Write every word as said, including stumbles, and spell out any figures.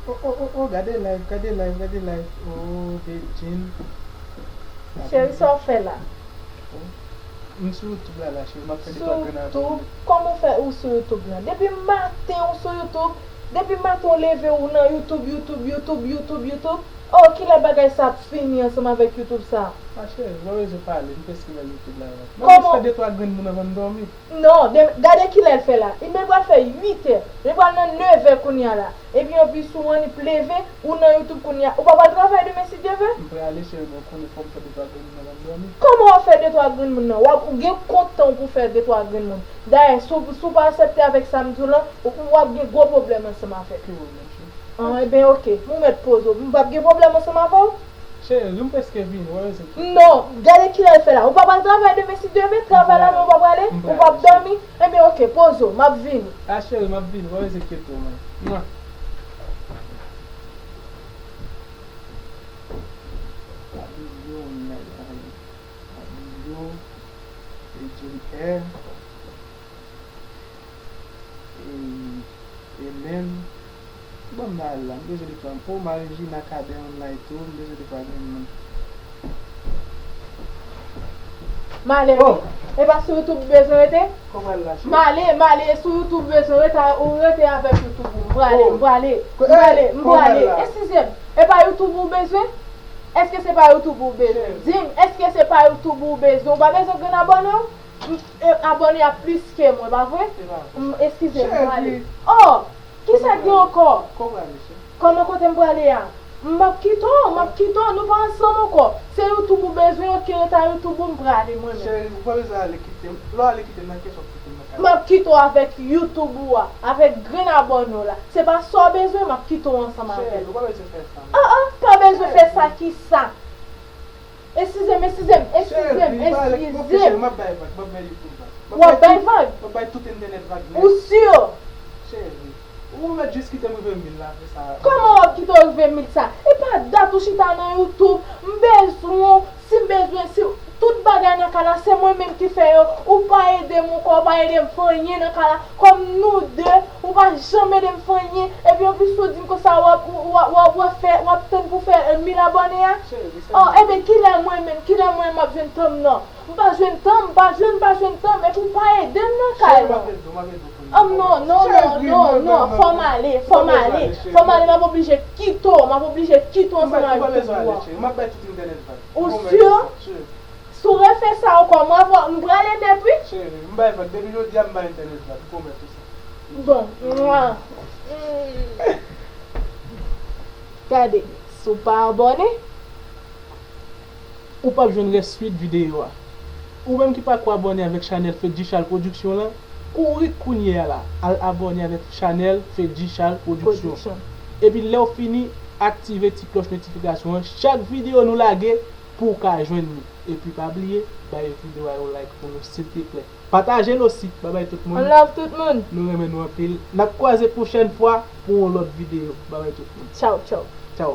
Oh, oh, oh, oh, gade live, gade live, gade live. Oh, Bedjine. Cheri, sa w fè la? M sou YouTube la, la, cheri, m ap fè de twa grenn avan. Kòman w fè ou sou YouTube la? Depi maten ou sou YouTube, depi maten ou leve ou nan YouTube, YouTube, YouTube, YouTube, YouTube. Oh, kilè bagay sa ap fini ansanm avèk YouTube sa? Ma cheri, w pa bezwen pale, m prèske nan YouTube la. M ap jis fè de twa grenn moun avan m dòmi. Non, gade kilè l fè la. Li menm pral fè uit è. Li pral nan nèf è kounye a la. Epi anplis ou annik leve, ou nan YouTube kounye a. Ou pa pral travay demen si Dye vle? M prale cheri, men w konnen fò m fè de twa grenn moun avan m dòmi. Kòman w ap fè de twa grenn moun nan? W ap ou gen kont tan w pou fè de twa grenn moun. Dayè, si w si w pa aksepte avèk sa m di w lan, w ap gen gwo pwoblèm ansanm avè m. Ki pwoblèm cheri? An, ebyen oke. Ou mèt poze w. M p ap gen pwoblèm ansanm avè w. Cheri, m prèske vini, w ap rete. Non, gade kilè l fè la. Ou pa pral travay demen si Dye vle? Travay la men w pa prale? Ou p ap dòmi? Ebyen oke, poze w, m ap vini. A cheri, m ap vini, w ap rete kite w, man. Mwa. Fabio, Fabio, Edjin Air. E, e menm, bon, m ta al la, m bezwen de fanm. O, Marijina Cadet online tou, m bezwen de fanm moun. M ale wi. E pa sou YouTube ou bezwen rete? M ale, m ale, e sou YouTube ou bezwen rete, ou rete avèk YouTube ou. M prale, m prale, m prale, m prale. Eskize m, e pa YouTube ou bezwen? Èske se pa YouTube ou bezwen? Di m, èske se pa YouTube ou bezwen? Ou pa bezwen grenn abòne w? M, e, abòne a plis ke mwen, pa vre? M, eskize m, m prale. Oh! Kisa k gen ankò? Kòman kote m prale a? M ap kite w, m ap kite w, nou pa ansanm ankò. Se YouTube ou bezwen, oke, rete a YouTube ou, m prale mwen menm. Cheri, ou pa bezwen ale kite m. Lè w ale kite m nan, kiyès w ap kite m nan kay la? M ap kite w avèk YouTube ou a, avèk grenn abòne w la. Se pa sa w bezwen, m ap kite w ansanm avè l. Cheri, ou pa bezwen fè sa non. Ah ah, pa bezwen fè sa kisa? Eskize m, eskize m, eskize m, eskize m. W ap bay vag? Ou si? Ou mèt jis kite m rive mil la, apre sa. Kòman w ap kite w rive mil sa? E pa dat ou chita nan YouTube, m bezwen w, si m bezwen, si tout bagay nan kay la, se mwen menm ki fè yo, ou pa ede m ankò, ou pa ede m fè anyen nan kay la, kòm nou de, ou pa janm ede m fè anyen, epi anplis ou di m konsa w ap, w ap, w ap, w ap fè, w ap tann pou fè mil abòne a? Oh, ebyen kilè mwen menm, kilè mwen m ap jwenn tan m nan? M pa jwenn tan m, m pa jwenn, m pa jwenn tan m, epi w pa ede m nan kay la. Oh non, non, non, non, non, fò m ale, fò m ale, fò m ale, m ap oblije kite w, m ap oblije kite w ansanm avèk tout ou a. Ou si? Si w refè sa ankò, m prale nèt wi. Cheri, m bay vag, depi jodi a m bay entènèt vag, m pwomèt ou sa. Bon, mwa. Gade, si w pa abòne. Ou p ap jwenn rès swit videyo a. Ou menm ki pako abòne avèk chanèl Fedjichal Production lan, kouri kounye a la, al abòne avèk chanèl Fedjichal Production. Epi lè w fini, aktive ti klòch notifikasyon an, chak videyo nou lage pou w ka jwenn li. Epi pa bliye, bay videyo a yon like pou nou silteplè. Pataje l osi. Babay tout moun. One love tout moun. Nou renmen nou anpil. N ap kwaze pwochèn fwa pou yon lòt videyo. Babay tout moun. Tchaw, tchaw. Tchaw.